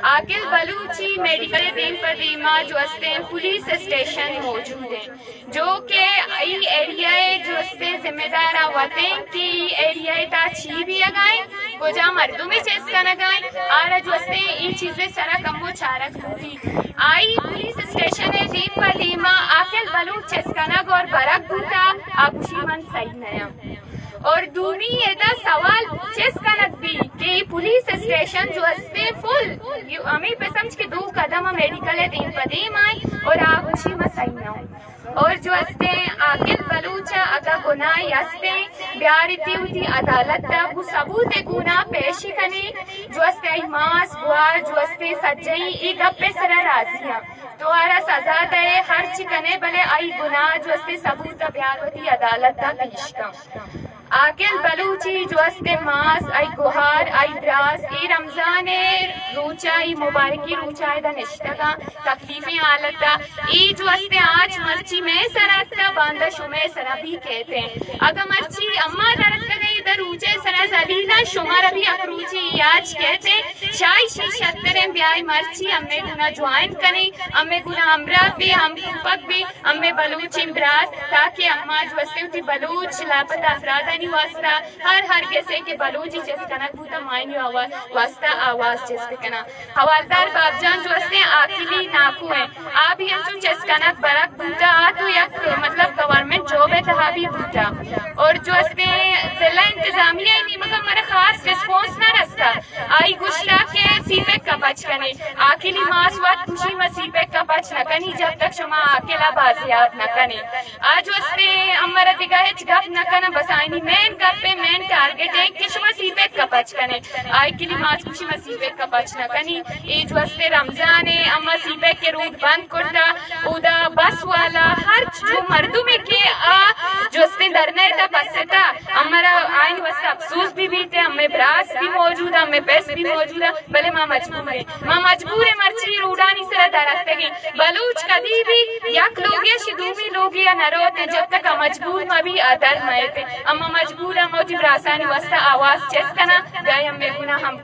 عاقل Balochi medical them پہ دیما جو استیں پولیس اسٹیشن موجود ہیں، جو کہ ای ایریا جو استیں ذمہ دار وتیں کہ ای ایریا تا چی بیگائیں، کجا مردمی چست کنگائیں، آرا جو استیں ای چیزیں سرا کمو چارگ بوتی۔ آئی پولیس اسٹیشن دیم پہ دیما عاقل بلوچ چست کنگ اور برگ بوتا، آ گوشی من صحیح نیاں۔ اور دومی ادا سوال چست کنگ بی کہ ای پولیس اسٹیشن جو استیں فل ہمیں پہ سمجھ کہ دو قدم میڈیکل دیم پہ دیم آئیں اور آ گوشی من صحیح نہ ہوں۔ اور جو استیں عاقل بلوچ اگا گناہ استیں بیارتی ہوتی عدالت تا گو ثبوت گونا پیش کنے، جو استیں ای ماس گوار جو استیں سجئی ای گپ سرا راضی ہیں تو آرا سزا دے ہر چی کنے، بلے آئی گناہ جو استیں ثبوت بیار ہوتی عدالت تا پیش کن۔ عاقل بلوچی جو استیں ماس، آئی گوہار، آئی براس، ای رمضان روچا، ای مبارکی روچا ادا نشتگاں، تکلیفیں حالتا۔ ای جو استیں آچ مرچی میں سرا اتکا، باندا شمے سرا بھی کہتے ہیں۔ اگا مرچی اما درتکگے ادا روچے سرا ذلیلا، شمارا بھی اک روچی ای آچ کہتے ہیں۔ شاہی شی شتریں بیائی مرچی ہمے گنا جوائن کنی، ہمے گنا ہمراہ بھی، ہم کوپک بھی، ہمے بلوچیں براس، تاکہ اما جو استیں وتی بلوچ لاپتہ افرادانی واسطہ ہر ہر کسے کہ بلوچی چست کنگ بوتا، ماینی آواز واسطہ آواز چست کنا۔ حوالدار باب جان جو استیں عاقلی ناکو ہیں، آ بھی انچو چست کنگ برگ بوتا، آ تو یک مطلب گورنمنٹ جاب تہا بھی بوتا۔ اور جو استیں ضلع انتظامیہ نیمگا مارا خاص ریسپانس نہ رستا۔ آئی گوشتا کہ سی پیک کا پچ کنے۔ عاقلی ماس وت گوشی ما سی پیک کا پچ نہ کنی جب تک شما عاقلا بازیاب نہ کنے۔ آ جو استیں امرا دگہ ہچ گپ نہ کنا، بس آئینی مین گپ ہے، مین ٹارگٹ ہے کہ شما سی پیک کا پچ کنے۔ عاقلی ماس گوشی ما سی پیک کا پچ نہ کنی۔ اے جو استیں رمضان ہے، اما سی پیک کے روڈ بند کرتا، اودا بس والا ہر جو مردمے کہ آ جو استیں دھرنا تا بستا، امرا آئین واسطہ افسوس بھی بیتے، ہمیں براس بھی موجود ہے، ہمیں پیس بھی موجود ہے، بلے ما مجبور ہیں، ما مجبور ہیں مرچی روڈانی سرا دراتگیں۔ بلوچ کدی بھی یک لوگے شی دومی لوگے یا نہ روتے جب تک مجبور ما بھی آ در مئیتے۔ اما مجبور ہم ہوتی براسانی واسطہ آواز چست کنا، گائے ہمیں گنا ہم